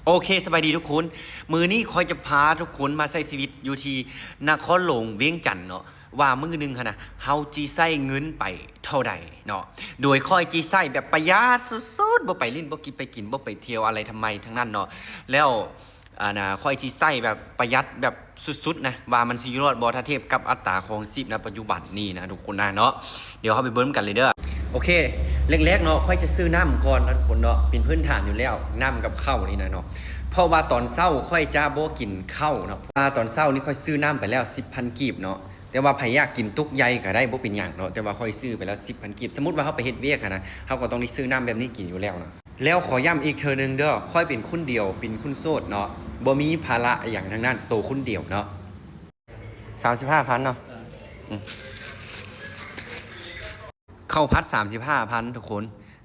ໂອເຄ ສະບາຍດີທຸກຄົນ. ມື້ນີ້ຂ້ອຍຈະພາທຸກຄົນມາໃຊ້ຊີວິດຢູ່ທີ່ນະຄອນຫຼວງວຽງຈັນເນາະ ວ່າມື້ໜຶ່ງຫັ້ນນະ ເຮົາຊິໃຊ້ເງິນໄປເທົ່າໃດເນາະ. ໂດຍຂ້ອຍຊິໃຊ້ແບບປະຢັດສຸດໆ ບໍ່ໄປຫຼິ້ນ ບໍ່ກິນ ໄປກິນ ບໍ່ໄປທ່ຽວອະໄລທຳໄມທັງນັ້ນເນາະ. ແລ້ວ ອັນນາ ຂ້ອຍຊິໃຊ້ແບບປະຢັດແບບສຸດໆນະ ວ່າມັນຊິຢູ່ລອດບໍ່ ຖ້າທຽບກັບອັດຕາຄອງຊີບນະປັດຈຸບັນນີ້ນະທຸກຄົນນະເນາະ. ດຽວເຮົາໄປເບິ່ງນຳກັນເລີຍເດີ. ໂອເຄ ແລກໆເນາະ ຂ້ອຍຈະຊື້ນ້ຳກ່ອນເນາະທຸກຄົນເນາະ ເປັນພື້ນຖານຢູ່ແລ້ວ ນ້ຳກັບເຂົ້ານີ້ນະເນາະ. ເພາະວ່າຕອນເຊົ້າຂ້ອຍຈະບໍ່ກິນເຂົ້າເນາະ ເພາະວ່າຕອນເຊົ້ານີ້ຂ້ອຍຊື້ນ້ຳໄປແລ້ວສິບພັນກີບເນາະ. ແຕ່ວ່າໃຜຢາກກິນຕຸກໃຫຍ່ກໍໄດ້ ບໍ່ເປັນຫຍັງເນາະ ແຕ່ວ່າຂ້ອຍຊື້ໄປແລ້ວສິບພັນກີບ. ສົມມຸດວ່າເຮົາໄປເຮັດວຽກຫັ້ນນະ ເຮົາກໍຕ້ອງໄດ້ຊື້ນ້ຳແບບນີ້ກິນຢູ່ແລ້ວເນາະ. ແລ້ວຂໍຢ້ຳອີກເທື່ອໜຶ່ງເດີ ຂ້ອຍເປັນຄົນດຽວ ເປັນຄົນໂສດເນາະ ບໍ່ມີພາລະອີ່ຫຍັງທັງນັ້ນ ໂຕຄົນດຽວເນາະ. ສາມສິບຫ້າພັນເນາະ ເອີ ອືມ ເຂົ້າຜັດສາມສິບຫ້າພັນທຸກຄົນ.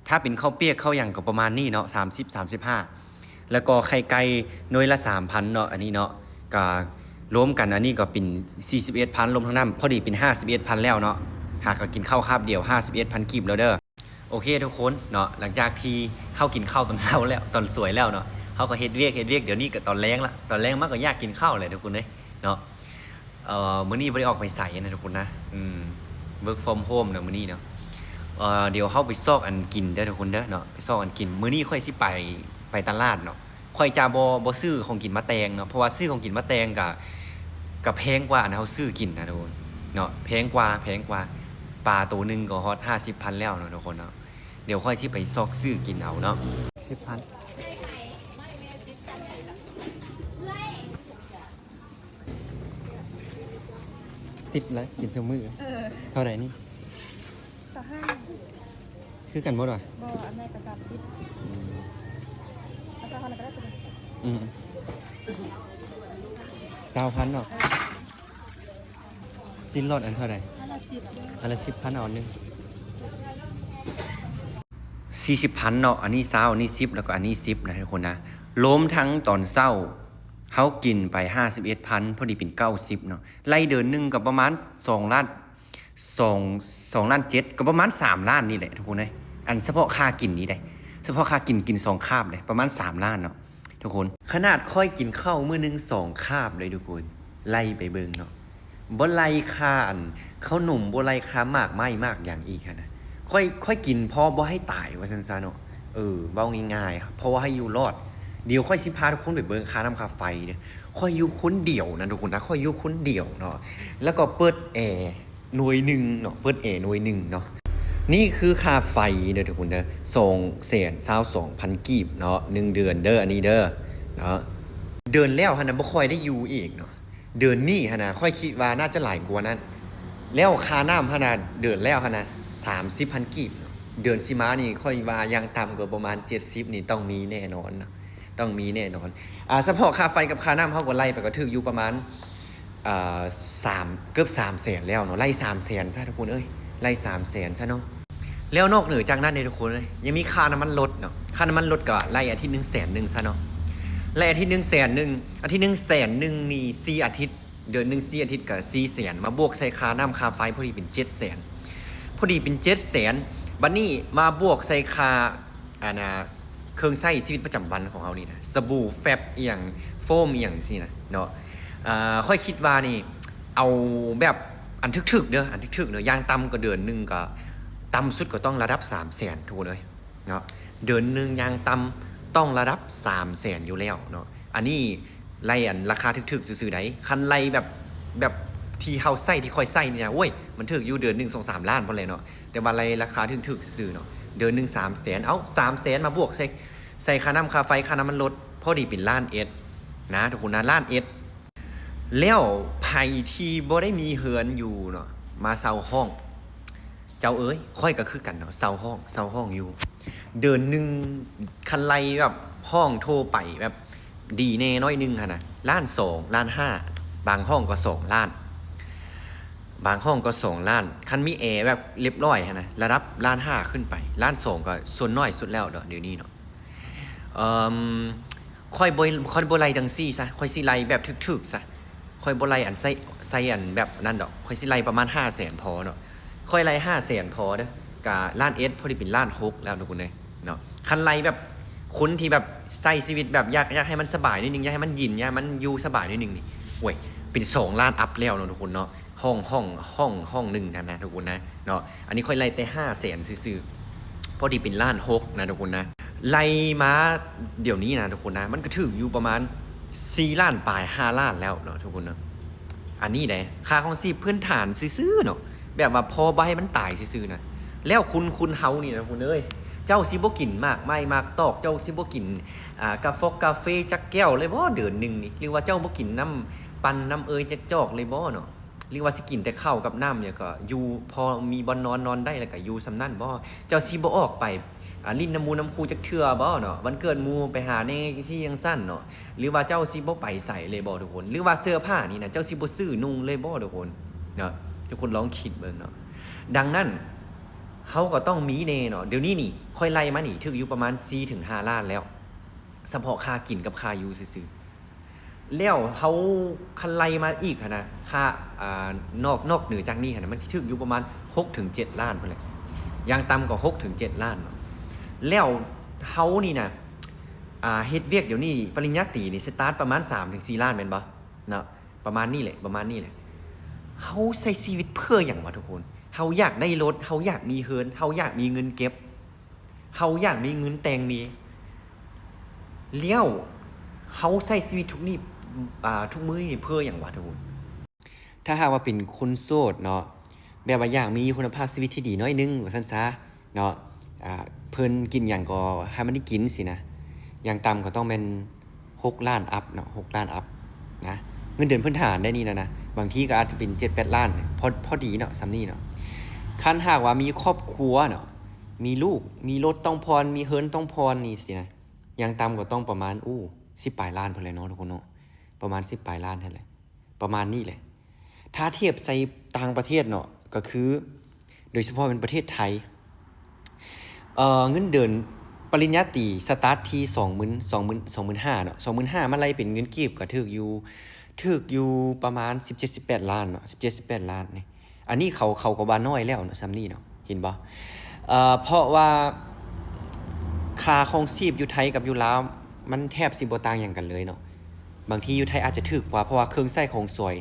ຖ້າເປັນເຂົ້າປຽກເຂົ້າຫຍັງກໍປະມານນີ້ເນາະ ສາມສິບ ສາມສິບຫ້າ. ແລ້ວກໍໄຂ່ໄກ່ໜ່ວຍລະສາມພັນເນາະ ອັນນີ້ເນາະ ກໍລວມກັນ ອັນນີ້ກໍເປັນສີ່ສິບເອັດພັນ ລວມທັງນ້ຳ ພໍດີເປັນຫ້າສິບເອັດພັນແລ້ວເນາະ. ຫາກໍກິນເຂົ້າຄາບດຽວ ຫ້າສິບເອັດພັນກີບແລ້ວເດີ. ໂອເຄທຸກຄົນເນາະ ຫຼັງຈາກທີ່ເຮົາກິນເຂົ້າຕອນເຊົ້າແລ້ວ ຕອນສວຍແລ້ວເນາະ ເຮົາກໍເຮັດວຽກ ເຮັດວຽກ ດຽວນີ້ກໍຕອນແລງລະ ຕອນແລງມາກໍຢາກກິນເຂົ້າແຫຼະທຸກຄົນເອີຍເນາະ. ເອີ ມື້ນີ້ບໍ່ໄດ້ອອກໄປໃສນະທຸກຄົນນະ ອືມ work from home ນະມື້ນີ້ເນາະ. ເອີ ດຽວເຮົາໄປຊອກອັນກິນເດີທຸກຄົນເດີເນາະ ໄປຊອກອັນກິນ. ມື້ນີ້ຂ້ອຍຊິໄປ ໄປຕະຫຼາດເນາະ. ຂ້ອຍຈະບໍ່ ບໍ່ຊື້ຂອງກິນມາແຕ່ງເນາະ ເພາະວ່າຊື້ຂອງກິນມາແຕ່ງກະ ກະແພງກວ່າອັນເຮົາຊື້ກິນນະທຸກຄົນເນາະ ແພງກວ່າ ແພງກວ່າ. ປາໂຕໜຶ່ງກໍຮອດຫ້າສິບພັນແລ້ວເນາະທຸກຄົນເນາະ. ດຽວຂ້ອຍຊິໄປຊອກຊື້ກິນເອົາເນາະ. ສິບພັນ ຕິດແລ້ວ ກິນຊຸມື້. ເອີ ເທົ່າໃດນີ້? ຊາວຫ້າ ຄືກັນໝົດຫວາ? ບໍ່ ອັນໃຫຍ່ກໍສາມສິບ. ອືມ ເອົາຊາວຫ້າກໍໄດ້ຕົວນີ້. ອືມ ຊາວພັນເນາະ. ເອີ ຊີ້ນຫຼອດອັນເທົ່າໃດ? ອັນລະສິບ ອັນລະສິບພັນ ເອົາອັນໜຶ່ງ. ສີ່ສິບພັນເນາະ ອັນນີ້ຊາວ ອັນນີ້ສິບ ແລ້ວກໍອັນນີ້ສິບນະທຸກຄົນນະ. ລວມທັງຕອນເຊົ້າເຮົາກິນໄປຫ້າສິບເອັດພັນ ພໍດີເປັນເກົ້າສິບເນາະ. ໄລ່ເດືອນໜຶ່ງກໍປະມານສອງລ້ານ ສອງ ສອງລ້ານເຈັດ ກໍປະມານສາມລ້ານນີ້ແຫຼະທຸກຄົນເອີຍ. ອັນສະເພາະຄ່າກິນນີ້ເດ້ ສະເພາະຄ່າກິນ ກິນສອງຄາບເດ້ ປະມານສາມລ້ານເນາະທຸກຄົນ. ຂະໜາດຂ້ອຍກິນເຂົ້າມື້ໜຶ່ງສອງຄາບເດ້ທຸກຄົນ ໄລ່ໄປເບິ່ງເນາະ. ບໍ່ໄລ່ຄ່າອັນເຂົ້າໜົມ ບໍ່ໄລ່ຄ່າໝາກໄມ້ໝາກຫຍັງອີກຫັ້ນນະ. ຂ້ອຍ ຂ້ອຍກິນພໍບໍ່ໃຫ້ຕາຍວ່າຊັ້ນຊະເນາະ. ເອີ ເວົ້າງ່າຍໆ ພໍໃຫ້ຢູ່ລອດ. ດຽວຂ້ອຍຊິພາທຸກຄົນໄປເບິ່ງຄ່ານ້ຳຄ່າໄຟເດີ. ຂ້ອຍຢູ່ຄົນດຽວນະທຸກຄົນນະ ຂ້ອຍຢູ່ຄົນດຽວເນາະ ແລ້ວກໍເປີດແອໜ່ວຍໜຶ່ງເນາະ ເປີດແອໜ່ວຍໜຶ່ງເນາະ. ນີ້ຄືຄ່າໄຟເດີທຸກຄົນເດີ ສອງແສນຊາວສອງພັນກີບເນາະ ໜຶ່ງເດືອນເດີ ອັນນີ້ເດີເນາະ. ເດືອນແລ້ວຫັ້ນນະ ບໍ່ຄ່ອຍໄດ້ຢູ່ອີກເນາະ. ເດືອນນີ້ຫັ້ນນະ ຂ້ອຍຄິດວ່າໜ້າຈະຫຼາຍກວ່ານັ້ນ. ແລ້ວຄ່ານ້ຳຫັ້ນນະ ເດືອນແລ້ວຫັ້ນນະ ສາມສິບພັນກີບເນາະ. ເດືອນຊິມານີ້ ຂ້ອຍວ່າຢ່າງຕ່ຳກໍປະມານເຈັດສິບນີ້ຕ້ອງມີແນ່ນອນເນາະ ຕ້ອງມີແນ່ນອນ. ອ່າ ສະເພາະຄ່າໄຟກັບຄ່ານ້ຳ ເຮົາກໍໄລ່ໄປກໍຖືກຢູ່ປະມານ ອ່າ ສາມ ເກືອບສາມແສນແລ້ວເນາະ ໄລ່ສາມແສນຊະທຸກຄົນເອີຍ ໄລ່ສາມແສນຊະເນາະ. ແລ້ວນອກເໜືອຈາກນັ້ນເດ້ທຸກຄົນເອີຍ ຍັງມີຄ່ານ້ຳມັນລົດເນາະ. ຄ່ານ້ຳມັນລົດກໍໄລ່ອາທິດໜຶ່ງແສນໜຶ່ງຊະເນາະ ໄລ່ອາທິດໜຶ່ງແສນໜຶ່ງ ອາທິດໜຶ່ງແສນໜຶ່ງນີ້ສີ່ອາທິດ ເດືອນໜຶ່ງສີ່ອາທິດກໍສີ່ແສນ ມາບວກໃສ່ຄ່ານ້ຳຄ່າໄຟ ພໍດີເປັນເຈັດແສນ ພໍດີເປັນເຈັດແສນ. ບັດນີ້ມາບວກໃສ່ຄ່າ ອັນນ່າ ເຄື່ອງໃຊ້ຊີວິດປະຈຳວັນຂອງເຮົານີ້ນະ ສະບູ ແຟັບ ອີ່ຫຍັງ ໂຟມ ອີ່ຫຍັງຊີ້ນະເນາະ. ອ່າ ຂ້ອຍຄິດວ່ານີ້ ເອົາແບບອັນຖືກໆເດີ ອັນຖືກໆເດີ ຢ່າງຕ່ຳກໍເດືອນໜຶ່ງກໍ ຕ່ຳສຸດກໍຕ້ອງລະດັບສາມແສນທຸກຄົນເອີຍເນາະ. ເດືອນໜຶ່ງຢ່າງຕ່ຳຕ້ອງລະດັບສາມແສນຢູ່ແລ້ວເນາະ. ອັນນີ້ ໄລ່ອັນລາຄາຖືກໆຊື່ໆໃດ໋. ຄັນໄລ່ແບບ ແບບທີ່ເຮົາໃຊ້ ທີ່ຂ້ອຍໃຊ້ນີ້ນະ ໂອ້ຍ ມັນຖືກຢູ່ເດືອນໜຶ່ງສອງສາມລ້ານພຸ້ນແຫຼະເນາະ. ແຕ່ວ່າໄລ່ລາຄາຖືກໆຊື່ໆເນາະ ເດືອນໜຶ່ງສາມແສນ ເອົາ ສາມແສນມາບວກໃສ່ ໃສ່ຄ່ານ້ຳຄ່າໄຟ ຄ່ານ້ຳມັນລົດ ພໍດີເປັນລ້ານເອັດນະທຸກຄົນນະ ລ້ານເອັດ. ແລ້ວໃຜທີ່ບໍ່ໄດ້ມີເຮືອນຢູ່ເນາະ ມາເຊົ່າຫ້ອງ ເຈົ້າເອີຍ ຂ້ອຍກໍຄືກັນເນາະ ເຊົ່າຫ້ອງ ເຊົ່າຫ້ອງຢູ່ ເດືອນໜຶ່ງ ຄັນໄລ່ແບບຫ້ອງທົ່ວໄປແບບດີແດ່ໜ້ອຍໜຶ່ງຫັ້ນນະ ລ້ານສອງ ລ້ານຫ້າ ບາງຫ້ອງກໍສອງລ້ານ ບາງຫ້ອງກໍສອງລ້ານ. ຄັນມີແອແບບລຽບຮ້ອຍຫັ້ນນະ ລະດັບລ້ານຫ້າຂຶ້ນໄປ ລ້ານສອງກໍສ່ວນໜ້ອຍສຸດແລ້ວເນາະ ດຽວນີ້ເນາະ. ເອີ່ມ ຂ້ອຍບໍ່ ຂ້ອຍບໍ່ໄລ່ຈັ່ງຊີ້ຊະ ຂ້ອຍຊິໄລ່ແບບຖືກໆຊະ ຂ້ອຍບໍ່ໄລ່ອັນໃຊ້ ໃຊ້ອັນແບບນັ້ນດອກ ຂ້ອຍຊິໄລ່ປະມານຫ້າແສນພໍເນາະ ຂ້ອຍໄລ່ຫ້າແສນພໍເດີ ກະລ້ານເອັດ ພໍດີເປັນລ້ານຫົກແລ້ວທຸກຄົນເອີຍເນາະ. ຄັນໄລ່ແບບຄົນທີ່ແບບ ໃຊ້ຊີວິດແບບຢາກ ຢາກໃຫ້ມັນສະບາຍໜ້ອຍໜຶ່ງ ຢາກໃຫ້ມັນເຢັນ ຢາກໃຫ້ມັນຢູ່ສະບາຍໜ້ອຍໜຶ່ງນີ້ ໂອ້ຍ ເປັນສອງລ້ານອັບແລ້ວເນາະທຸກຄົນເນາະ ຫ້ອງ ຫ້ອງ ຫ້ອງ ຫ້ອງໜຶ່ງຫັ້ນນະທຸກຄົນນະເນາະ. ອັນນີ້ຂ້ອຍໄລ່ແຕ່ຫ້າແສນຊື່ໆ ພໍດີເປັນລ້ານຫົກນະທຸກຄົນນະ ໄລ່ມາດຽວນີ້ນະທຸກຄົນນະ ມັນກໍຖືກຢູ່ປະມານສີ່ລ້ານປາຍ ຫ້າລ້ານແລ້ວເນາະທຸກຄົນເນາະ. ອັນນີ້ເດ້ ຄ່າຄອງຊີບພື້ນຖານຊື່ໆເນາະ ແບບວ່າພໍບໍ່ໃຫ້ມັນຕາຍຊື່ໆນະ. ແລ້ວຄົນ ຄົນເຮົານີ້ນະທຸກຄົນເອີຍ ເຈົ້າຊິບໍ່ກິນໝາກໄມ້ໝາກຕອກ ເຈົ້າຊິບໍ່ກິນ ອ່າ ກາຟອກກາເຟຈັກແກ້ວເລີຍບໍ່ເດືອນໜຶ່ງນີ້? ຫຼືວ່າເຈົ້າບໍ່ກິນນ້ຳປັ່ນນ້ຳເອີຍຈັກຈອກເລີຍບໍ່ເນາະ? ຫຼືວ່າຊິກິນແຕ່ເຂົ້າກັບນ້ຳ ແລ້ວກໍຢູ່ພໍມີບ່ອນນອນ ນອນໄດ້ ແລ້ວກໍຢູ່ສ່ຳນັ້ນບໍ່? ເຈົ້າຊິບໍ່ອອກໄປ ອ່າ ຫຼິ້ນນຳໝູ່ນຳຄູ່ຈັກເທື່ອບໍ່ເນາະ? ວັນເກີດໝູ່ໄປຫາແດ່ ຈັ່ງຊີ້ຈັ່ງຊັ້ນເນາະ. ຫຼືວ່າເຈົ້າຊິບໍ່ໄປໃສເລີຍບໍ່ທຸກຄົນ? ຫຼືວ່າເສື້ອຜ້ານີ້ນະ ເຈົ້າຊິບໍ່ຊື້ນຸ່ງເລີຍບໍ່ທຸກຄົນເນາະ? ທຸກຄົນລອງຄິດເບິ່ງເນາະ. ດັ່ງນັ້ນ ເຮົາກໍຕ້ອງມີແດ່ເນາະ. ດຽວນີ້ນີ້ ຂ້ອຍໄລ່ມານີ້ ຖືກຢູ່ປະມານສີ່ເຖິງຫ້າລ້ານແລ້ວ ສະເພາະຄ່າກິນກັບຄ່າຢູ່ຊື່ໆ. ແລ້ວເຮົາຄັນໄລ່ມາອີກຫັ້ນນະ ຄ່າ ອ່າ ນອກ ນອກເໜືອຈາກນີ້ຫັ້ນນະ ມັນຊິຖືກຢູ່ປະມານຫົກເຖິງເຈັດລ້ານພຸ້ນແຫຼະ ຢ່າງຕ່ຳກໍຫົກເຖິງເຈັດລ້ານເນາະ. ແລ້ວເຮົານີ້ນະ ອ່າ ເຮັດວຽກດຽວນີ້ ປະລິນຍາຕີນີ້ ສະຕາດປະມານສາມເຖິງສີ່ລ້ານແມ່ນບໍ່ເນາະ? ປະມານນີ້ແຫຼະ ປະມານນີ້ແຫຼະ. ເຮົາໃຊ້ຊີວິດເພື່ອຫຍັງວະທຸກຄົນ? ເຮົາຢາກໄດ້ລົດ ເຮົາຢາກມີເຮືອນ ເຮົາຢາກມີເງິນເກັບ ເຮົາຢາກມີເງິນແຕ່ງເມຍ ແລ້ວເຮົາໃຊ້ຊີວິດທຸກນີ້ ອ່າ ທຸກມື້ນີ້ເພື່ອຫຍັງວະທຸກຄົນ? ຖ້າຫາກວ່າເປັນຄົນໂສດເນາະ ແບບວ່າຢາກມີຄຸນນະພາບຊີວິດທີ່ດີໜ້ອຍໜຶ່ງວ່າຊັ້ນຊະເນາະ ອ່າ ເພິ່ນກິນຫຍັງກໍໃຫ້ມັນໄດ້ກິນຊີ້ນະ ຢ່າງຕ່ຳກໍຕ້ອງແມ່ນຫົກລ້ານອັບເນາະ ຫົກລ້ານອັບນະ ເງິນເດືອນພື້ນຖານໄດ້ນີ້ນະ ນະ ບາງທີກໍອາດຈະເປັນເຈັດແປດລ້ານ ພໍ ພໍດີເນາະ ສ່ຳນີ້ເນາະ. ຄັນຫາກວ່າມີຄອບຄົວເນາະ ມີລູກ ມີລົດຕ້ອງຜ່ອນ ມີເຮືອນຕ້ອງຜ່ອນນີ້ຊີ້ນະ ຢ່າງຕ່ຳກໍຕ້ອງປະມານ ໂອ້ ສິບປາຍລ້ານພຸ້ນແຫຼະເນາະທຸກຄົນເນາະ ປະມານສິບປາຍລ້ານຫັ້ນແຫຼະ ປະມານນີ້ແຫຼະ. ຖ້າທຽບໃສ່ຕ່າງປະເທດເນາະ ກໍຄື ໂດຍສະເພາະເປັນປະເທດໄທ ເອີ ເງິນເດືອນປະລິນຍາຕີສະຕາດທີ່ສອງໝື່ນ ສອງໝື່ນ ສອງໝື່ນຫ້າເນາະ ສອງໝື່ນຫ້າມາໄລ່ເປັນເງິນກີບກໍຖືກຢູ່ ຖືກຢູ່ປະມານສິບເຈັດ ສິບແປດລ້ານເນາະ ສິບເຈັດ ສິບແປດລ້ານນີ້. ອັນນີ້ເຂົາ ເຂົາກໍວ່ານ້ອຍແລ້ວເນາະ ສ່ຳນີ້ເນາະ ເຫັນບໍ່? ເອີ ເພາະວ່າຄ່າຄອງຊີບຢູ່ໄທກັບຢູ່ລາວ ມັນແທບຊິບໍ່ຕ່າງຫຍັງກັນເລີຍເນາະ. ບາງທີຢູ່ໄທອາດຈະຖືກກວ່າ ເພາະວ່າເຄື່ອງໃຊ້ຂອງສອຍ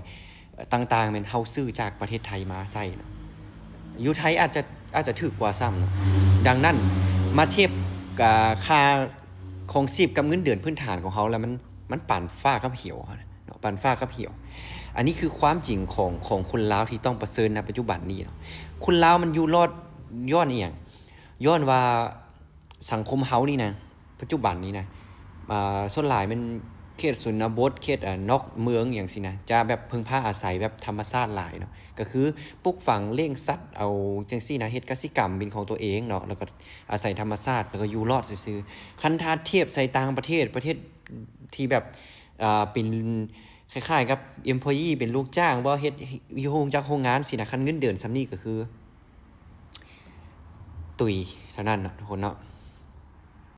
ຕ່າງໆ ແມ່ນເຮົາຊື້ຈາກປະເທດໄທມາໃຊ້ເນາະ ຢູ່ໄທອາດຈະ ອາດຈະຖືກກວ່າຊ້ຳເນາະ. ດັ່ງນັ້ນ ມາທຽບ ອ່າ ຄ່າຄອງຊີບກັບເງິນເດືອນພື້ນຖານຂອງເຮົາແລ້ວ ມັນ ມັນປານຟ້າກັບເຫວເນາະ ປານຟ້າກັບເຫວ. ອັນນີ້ຄືຄວາມຈິງຂອງ ຂອງຄົນລາວທີ່ຕ້ອງປະເຊີນໃນປັດຈຸບັນນີ້ເນາະ. ຄົນລາວມັນຢູ່ລອດຍ້ອນອີ່ຫຍັງ? ຍ້ອນວ່າສັງຄົມເຮົານີ້ນະ ປັດຈຸບັນນີ້ນະ ອ່າ ສ່ວນຫຼາຍແມ່ນເຂດຊົນນະບົດ ເຂດ ອ່າ ນອກເມືອງຫຍັງຊີ້ນະ ຈະແບບເພິ່ງພາອາໄສແບບທຳມະຊາດຫຼາຍເນາະ ກໍຄືປູກຝັງລ້ຽງສັດເອົາຈັ່ງຊີ້ນະ ເຮັດກະສິກຳເປັນຂອງຕົວເອງເນາະ ແລ້ວກໍອາໄສທຳມະຊາດ ແລ້ວກໍຢູ່ລອດຊື່ໆ. ຄັນຖ້າທຽບໃສ່ຕ່າງປະເທດ ປະເທດທີ່ແບບ ອ່າ ເປັນຄ້າຍໆກັບ employee ເປັນລູກຈ້າງບໍ່ ເຮັດຢູ່ໂຮງຈັກໂຮງງານຊີ້ນະ ຄັນເງິນເດືອນສ່ຳນີ້ກໍຄື ຕຸຍເທົ່ານັ້ນເນາະທຸກຄົນເນາະ.